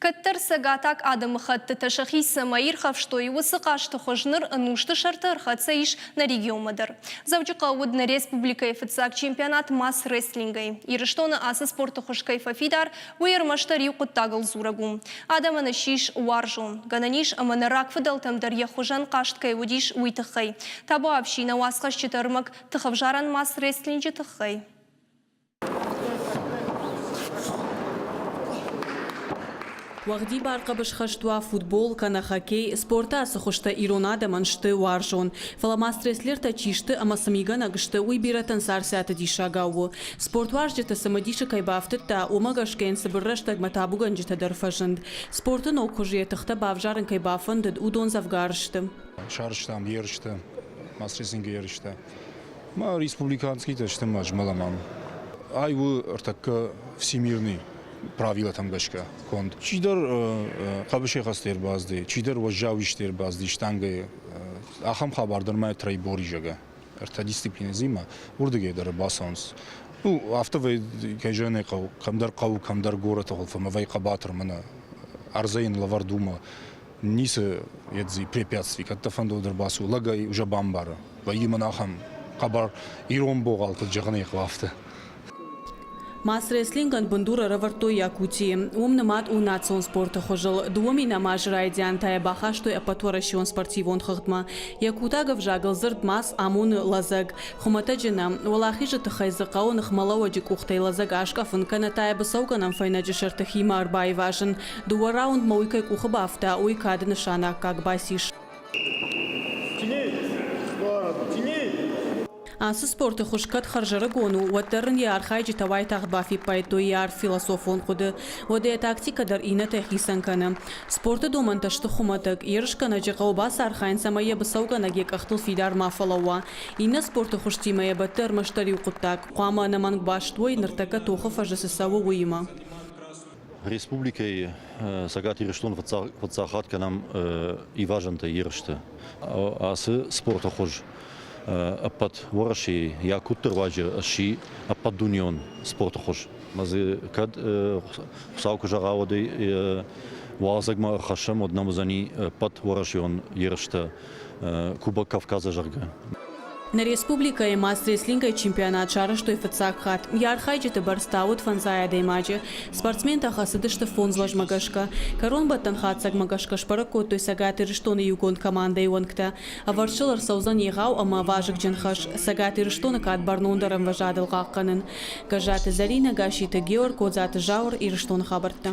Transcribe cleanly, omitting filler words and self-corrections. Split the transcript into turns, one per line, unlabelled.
Кӕддӕр цӕгатаг адӕмыхӕттытӕ сӕхи цӕмӕ ирхӕфстой, уыцы хъазты хуыз ныр ӕнусты сӕрты ӕрхӕццӕ ис нӕ регионмӕ дӕр. Дзӕуджыхъӕуы уыд нӕ республикӕйы фыццаг чемпионат мас-рестлингӕй. Ирыстоны ацы спорты хуыз кӕй фӕфидар, уый ӕрмӕстдӕр иу хъуыддагыл дзурӕг у. Адӕмӕн ссис уарзон. Гӕнӕн ис, ӕмӕ нӕ рагфыдӕлтӕм дӕр йӕ хуызӕн хъазт кӕй уыдис, уый тыххӕй. Табуафси нӕ уацхӕсджыты ӕрмӕг тыхӕвзарӕн мас-рестлинджы тыххӕй.
Уӕгъдибар хъӕбысхӕст уа футбол кӕнӕ хоккей, спорты ацы хуызтӕ ирон адӕмӕн сты уарзон. Фӕлӕ ма стресслертӕ чи сты ӕмӕ цы мигӕнӕг сты, уый бирӕтӕн царциаты диссагау у. Спортуарзджыты цымыдисы кӕй бафтыдта, уымӕ гӕсгӕ йын цыбыр рӕстӕгмӕ табугӕнджытӕ дӕр фӕзынд. Спорты ног хуызы йӕ тыхтӕ бавзарын кӕй бафӕндыд, уыдон дзӕвгар сты.
Сарӕзтам ерыстӕ, мас-рестлингы ерыстӕ. Ма республиканскийтӕ сты ма змӕлӕм ам. Ай у ӕртӕккӕ всемирный правилӕтӕм гӕсгӕ конд. Чидӕр хъӕбысӕйхӕцты ӕрбацыди, чидӕр уӕззау исты ӕрбацыди штангӕйы. Ахӕм хабар дӕр ма троеборье зӕгъгӕ. Ӕртӕ дисциплинӕ уырдыгӕй дӕр ӕрбацӕуынц. Ну, афтӕ кӕй зӕгъын ӕй хъӕуы, кӕмдӕр хъӕуы, кӕмдӕр горӕты хуылфы вӕй хъӕбатыр мӕнӕ ӕрдзӕй йын лӕвӕрд у мӕ ницы едзи препятствий, кӕд дӕ фӕнды дӕр бацу, лӕг ӕй уже бамбары. Вӕййы мын ахӕм хъӕбӕр ирон богал, куыд зӕгъын ӕй хъӕуы, афтӕ.
Мас-рестлингӕн бындур ӕрӕвӕрдтой Якутийы. Уым нымад у национ спорты хуызыл. Дыууӕ минӕм азы райдиантӕ йӕ бахастой ӕппӕтуӕрӕсеон спортивон хыгъдмӕ. Якутаг ӕвзагыл дзырд мас амоны лӕдзӕг. Хуымӕтӕджы нӕ. Уӕлахизы тыххӕй дзы хъӕуы ныхмӕлӕууӕджы къухтӕй лӕдзӕг аскъӕфын кӕнӕ та йӕ быцӕугӕнӕн фӕйнӕджы сӕрты химӕ ӕрбаивазын. Дыууӕ раундмӕ уый кӕй къухы бафта, уый кады нысаны аккаг бацис. Ацы спорты хуыз кӕд хӕрзӕрыгон у, уӕддӕр ын йӕ архайджытӕ уайтагъд бафиппайдтой йӕ арф философон хъуыды. Уӕдӕ йӕ тактикӕ дӕр иннӕтӕй хицӕн кӕны. Спорты домӕнтӕ сты хуымӕтӕг. Ерысгӕнӕджы хъӕуы бацархайын, цӕмӕй йӕ быцӕугӕнӕг йӕ къӕхтыл фидар ма фӕлӕууа. Иннӕ спорты хуызтимӕ йӕ бӕтты ӕрмӕстдӕр иу хъуыддаг, хъуамӕ ӕнӕмӕнг баст уой, ныртӕккӕ тохы фӕзы цы цӕуы, уыимӕ.
Республикӕйы Цӕгат Ирыстон фыццаг хатт кӕнӕм ивазӕнтӕ ерысты. Ацы спорты хуыз ӕппӕт Уӕрӕсейы Якутты руаджы сси ӕппӕтдунеон спорты хуыз. Ӕмӕ дзы кӕд Хуыцау куы зӕгъа, уӕд ӕй уалдзӕгмӕ ӕрхӕссӕм, уӕд нӕм уыдзӕни ӕппӕт уӕрӕсеон ерыстӕ Кубок Кавказа, зӕгъгӕ.
Нӕ республикӕйы мас-рестлингӕй чемпионат сарӕзтой фыццаг хатт. Йӕ архайджыты бӕрц та уыд фӕндзай адӕймаджы. Спортсментӕ хӕцыдысты фондз уӕзмӕ гӕсгӕ. Кӕронбӕттӕн хатдзӕгмӕ гӕсгӕ сбӕрӕг кодтой Цӕгат Ирыстоны иугонд командӕйы уӕнгтӕ. Ӕвӕрд сыл ӕрцӕудзӕн егъау ӕмӕ вазыгджын хӕс, Цӕгат Ирыстоны кад бӕрнондӕр ӕмвӕзадыл хъахъхъӕнын. Гӕззаты Зӕринӕ, Гасситы Геор, Кодзаты Зауыр, Ирыстоны хабӕрттӕ.